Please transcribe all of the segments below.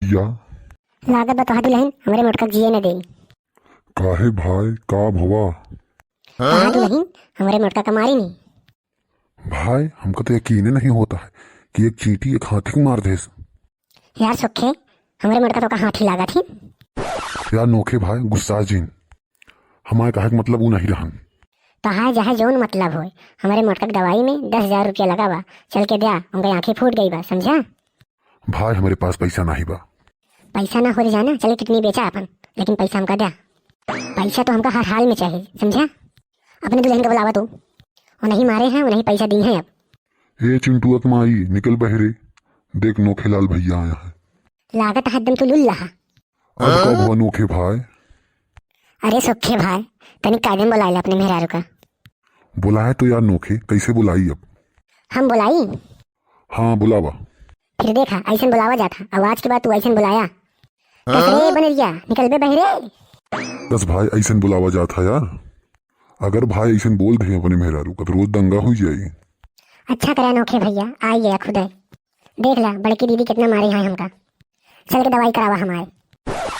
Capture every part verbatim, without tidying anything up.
या। लागत बा तोहार दुलहिन हमरे मोटका के जिए न देई। काहे भाई, का भवा? तोहार दुलहिन हमरे मोटका का मारी नहीं। भाई, हमका तो यकीने नहीं होता है कि एक चींटी एक हाथी के मार देस। यार सोखे, हमरे मोटका तो का हाथी लागत ही। यार नोखे भाई, गुस्सा जिन। हमारे कहे के मतलब ऊ नहीं रहन। तोहार चाहे जौन मतलब होए, हमरे मोटका के दवाई में दस हजार रुपया लगा बा, चल के द्या, उनके आँखें फूट गई बा, समझा? भाई, हमरे पास पैसा नाही बा। पैसा ना हो तो जाना, चल के किडनी बेचा अपन, लेकिन पैसा हमका द्या। पैसा तो हमका हर हाल में चाही, समझा? अपने दुलहिन का बुलावा तू, वो नहीं मारे हैं, वो नहीं पैसा दी हैं अब। ए चिंटुआ के माई, निकल बहरे, देख नोखे लाल भैया आया है। लागत है एकदम तू लुल्ला है। अब का भवा नोखे भाई? अरे सोखे भाई, तनी कायदे में बुलाए ले अपने मेहरारू का। बुलाए तो यार नोखे, कैसे बुलाई अब? हम बुलाई? हाँ, बुलावा। फिर देखा, ऐसन बुलावा जात है, अब आज के बाद तू ऐसन बुलाया। कस रे बनरिया, निकल बे बहरे। बस भाई, ऐसन बुलावा जात है यार। अगर भाई ऐसन बोल दे अपने मेहरारू का, तो रोज दंगा हो जाई। अच्छा करा नोखे भैया, आई गया खुदे। देख ला, बड़की दीदी कितना मारी है हमका। चल के दवाई करावा हमारे।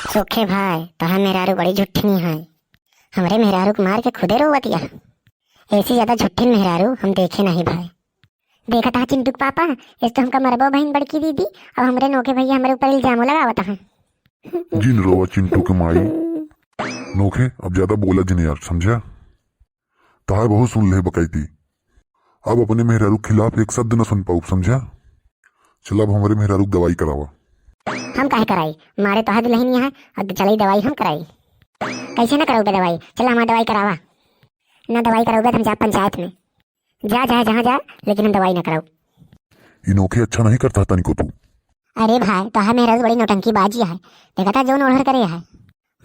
सोखे भाई, तोहार मेहरारू बड़ी झुट्ठनी है। हमरे मेहरारू के मार के खुदे रोवतिया। ऐसी ज्यादा झुट्ठिन मेहरारू हम देखे नहीं भाई। देखा था चिंटू के पापा, इस तो हमका मरबो बहिन बड़की दीदी, अब हमरे नोखे भैया हमरे ऊपर इल्जामो लगावत हैं। जिन रोवा चिंटू के माई। नोखे, अब ज्यादा बोला जिन यार, समझा? तहार बहुत सुन ले बकैती। अब अपने मेहरारू के खिलाफ एक शब्द न सुन पाऊब, समझा? चल, अब हमरे मेहरारू के दवाई करावा। हम काहे कराई? मारे तोहार दुलहिन है, अब चलाई दवाई हम कराई। कैसे ना कराऊ बे दवाई? चल, हमार दवाई करावा। ना दवाई कराऊ बे, हम जा पंचायत में। जा, जा, जहाँ जा, लेकिन हम दवाई ना कराऊ। ई नोखे अच्छा नहीं करता तनिको तू। अरे भाई, तोहार मेहरारू बड़ी नौटंकी बाजी है। देखा था जौन ओढ़र करे है।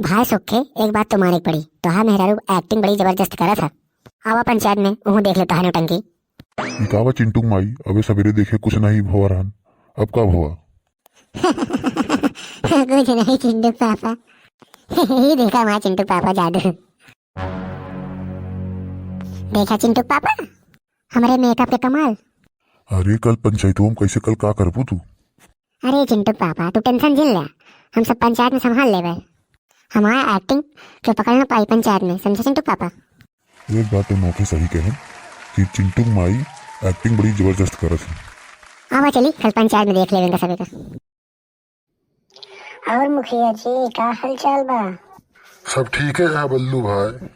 भाई सोखे, एक बात तो माने के पड़ी, तोहार मेहरारू acting बड़ी जबरदस्त करत है। आवा पंचायत में, उहू देख ले तोहार नौटंकी। ई का बा चिंटू के माई, अबे सवेरे देखे कुछ नहीं भवा रहन, अब का भवा? कुछ नहीं चिंटू पापा। ई देखा हमार चिंटू पापा जादू। देखा चिंटू पापा, हमरे makeup के कमाल। अरे कल पंचायतों में कैसे, कल का करबू तू? अरे चिंटू पापा, तू tension जिन ले, हम सब पंचायत में संभाल लेबे। हमार acting के पकड़ न पाई पंचायत में, समझे चिंटू पापा? एक बात तो नोखे सही कहे कि चिंटू माई acting बड़ी जबरदस्त करत है। आवा चली, कल पंचायत में देख लेबे इनका सभी का। और मुखिया जी, का हाल चाल बा? सब ठीक है, है बल्लू भाई।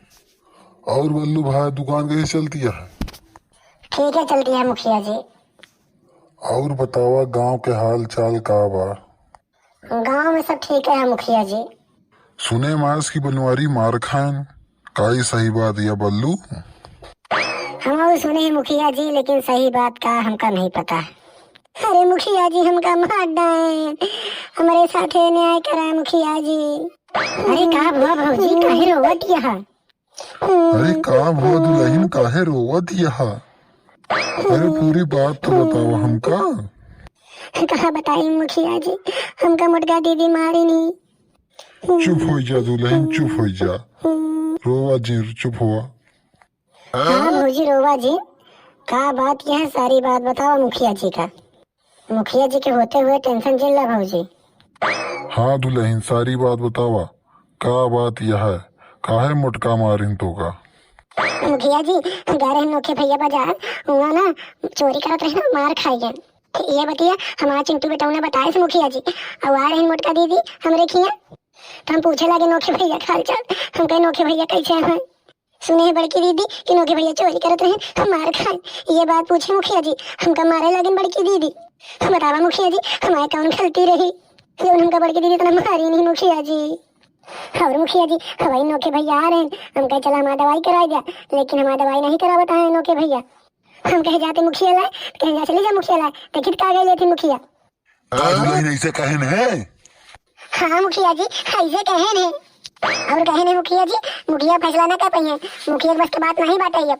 और बल्लू भाई, दुकान कैसे चलती है? ठीक है, चलती है मुखिया जी। और बतावा, गांव के हाल चाल का बा? गांव में सब ठीक है मुखिया जी। सुने मास की बनवारी मार खान, का ई सही बात या बल्लू? हम सुने हैं मुखिया जी, लेकिन सही बात का हमका नहीं पता। अरे मुखिया जी, हमका मार डाए, हमारे साथे न्याय कराए मुखिया जी। अरे का भवा भौजी, काहे रोवत यहाँ? अरे का भवा दुलहिन, काहे रोवत यहाँ? अरे पूरी बात तो बतावा हमका। का बताई मुखिया जी, हमका मोटका दीदी मारी नहीं। चुप हो जा दुलहिन, चुप हो जा। रोवा जिन, चुप हुआ। हाँ भौजी, रोवा जिन, का बात यह है, सारी बात बतावा मुखिया जी का। मुखिया जी के होते हुए tension जिन ला भौजी। हाँ दुलहिन, सारी बात बतावा, का बात यह है, काहे मोटका मारिन तोका? मुखिया जी, गए रहे नोखे भैया बाजार, हुआ ना चोरी करत रहे ना, मार खाई गए। ये बतिया हमार चिंटू बेटौना बताए से मुखिया जी, और आ रहे मोटका दीदी हमरे खिया, तो हम पूछे लागे नोखे भैया का हाल चाल। हम कहे, "नोखे भैया कैसे हैं?" सुने हैं बड़की दीदी कि नोखे भैया चोरी करत रहे, हम मार खाए। ये बात पूछे मुखिया जी, हमका मारे लागिन बड़की दीदी। बतावा मुखिया जी, हमारे कौन गलती रही, जौन हमका बड़की दीदी इतना मारी नहीं मुखिया जी। और मुखिया जी, हवाई नोखे भैया आ रहे हैं, हम कहे, "चला हमार दवाई कराई द्या," लेकिन हमार दवाई नहीं करावत है नोखे भैया। हम कहे जाते मुखिया लाए, कहे, "जा चली जा मुखिया लाए, देखित का गए लेते मुखिया।" का दुलहिन ऐसे कहेन है? हाँ मुखिया जी, ऐसे कहेन है। और कहेन है मुखिया जी, मुखिया फैसला ना कर पाई है, मुखिया के बस के बात नहीं बाटे अब।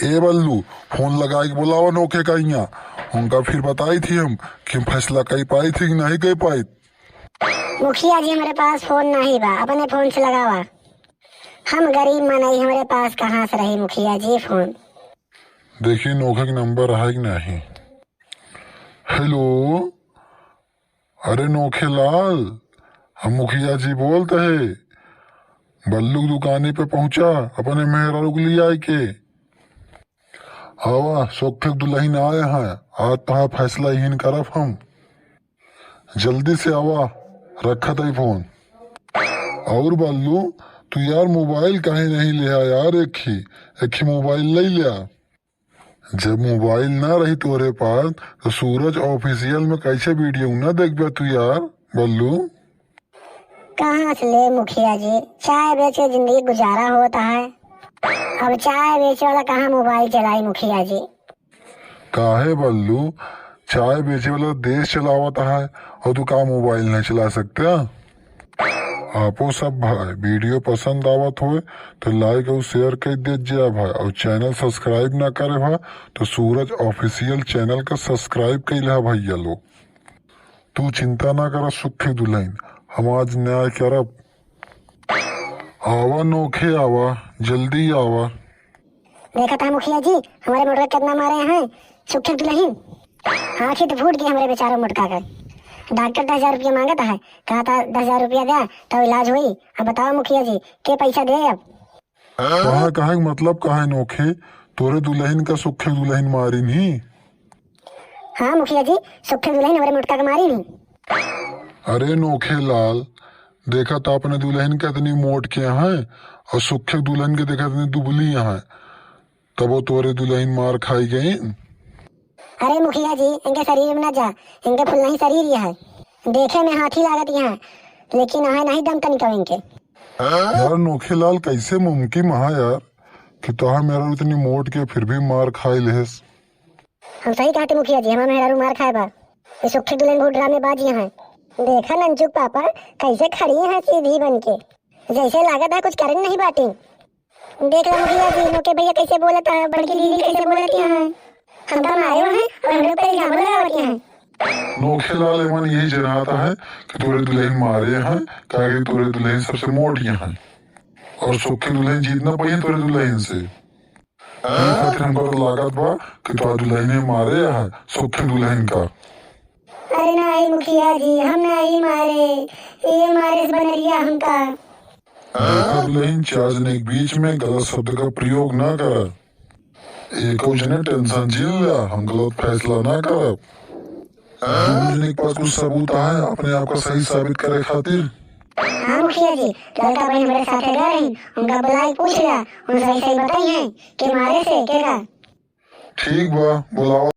ए बल्लू, फोन लगाई के बुलावा नोखे का इहाँ, उनका फिर बताई थी हम कि हम फैसला कर पाई थी कि नहीं कर पाई। मुखिया जी, हमारे पास फोन नहीं बा, अपने फोन से लगावा। हम गरीब मनई, हमारे पास कहाँ से रही मुखिया जी फोन? देखिए नोखे के नंबर है कि नहीं। हेलो, अरे नोखे लाल, हम मुखिया जी बोलत है। बल्लू के दुकानी पे पहुँचा, अपने मेहरारू के लियाइ के। आवा, सोखे के दुलहिन आए हैं, आज तोहार फैसला इहिन करब हम। जल्दी से आवा, रखत है फोन। और बल्लू, तू यार मोबाइल काहे नहीं लिहा यार, एक ही, एक ही मोबाइल ले लिया। जब मोबाइल ना रही तोरे पास, तो सूरज ऑफिशियल में कैसे वीडियो ना देखबे तू यार, बल्लू? कहाँ से ले मुखिया जी, चाय बेच के जिंदगी गुजारा होत है। अब चाय बेचे वाला कहाँ मोबाइल चलाई मुखिया जी? काहे बल्लू, चाय बेचे वाला देश चलावत है और तू का मोबाइल नहीं चला सकता? आपो सब भाई वीडियो पसंद आवत होए तो लाइक और शेयर कर दे जा भाई, और चैनल सब्सक्राइब ना करे भा तो सूरज ऑफिशियल चैनल का सब्सक्राइब कर लिहा भैया लोग। तू चिंता ना करा सुखे दुलहिन, हम आज न्याय करब। आवा नोखे आवा, जल्दी आवा। देखत है मुखिया जी, हमरे मोटका कितना मारे हैं सुखे दुलहिन। आँखी तो फूट गई हमरे बेचारा मोटका का। डॉक्टर दस हजार रुपया मांगत है, कहा था दस हजार रुपया द्या तब इलाज होई। अब बतावा मुखिया जी, के पैसा दे अब? कहा, कहे के मतलब का है नोखे, तोरे दुलहिन का सुखे दुलहिन मारिन ही? हाँ मुखिया जी, सुखे दुलहिन हमरे मोटका के मारिन ही। अरे नोखे लाल, देखा तो अपने दुलहिन के इतनी मोट के हैं और सुखे दुलहिन के देखा इतनी दुबली हैं, तब वो तोरे दुलहिन मार खाई गई। अरे मुखिया जी, इनके शरीर में ना जा, इनके फुलनही शरीर ये है। देखे में हाथी लागत यहाँ, लेकिन आहे नहीं दम तनिको इनके। यार नोखे लाल, कैसे मुमकिन है यार कि तोहार मेहरारू इतनी मोट के फिर भी मार खाई लेस? हम सही कहते मुखिया जी, हमार मेहरारू मार खाए बा। ये सुखे दुलहिन बहुत ड्रामेबाज यहाँ। देखा नंचुक पापा कैसे खड़ी हैं सीधी बन के, जैसे लागत है कुछ करन नहीं बाटी। देख लो मुखिया जी, नोखे भैया कैसे बोलत है, बड़की दीदी कैसे बोलत है। हम तो मारे हैं और हम लोग पे इल्जाम लगावत हैं। नोखे लाल एमन यही जनात है कि तोरे दुलहिन मारे हैं, काहे कि तोरे दुलहिन सबसे मोट हैं और सुखे दुलहिन जीत ना पाई तोरे दुलहिन से। यही खातिर हमका तो लागत बा कि तोरा दुलहिने मारे है, सुखे दुलहिन का। अरे नहीं मुखिया जी, हम नहीं मारे, ये मारे से बनरिया हमका। देखा दुलहिन, चार जने के बीच में गलत शब्द का प्रयोग ना करा। एको जने टेंशन झेल ला, हम गलत फैसला ना करब। दुनो जने के पास कुछ सबूत है अपने आप का सही साबित करे खातिर? हाँ मुखिया जी, लड़का बहन हमरे साथे गए रही, उनका बुलाए पूछ लिया, उन सही सही बताई हैं कि मारे से के का। ठीक बा, बुलावा।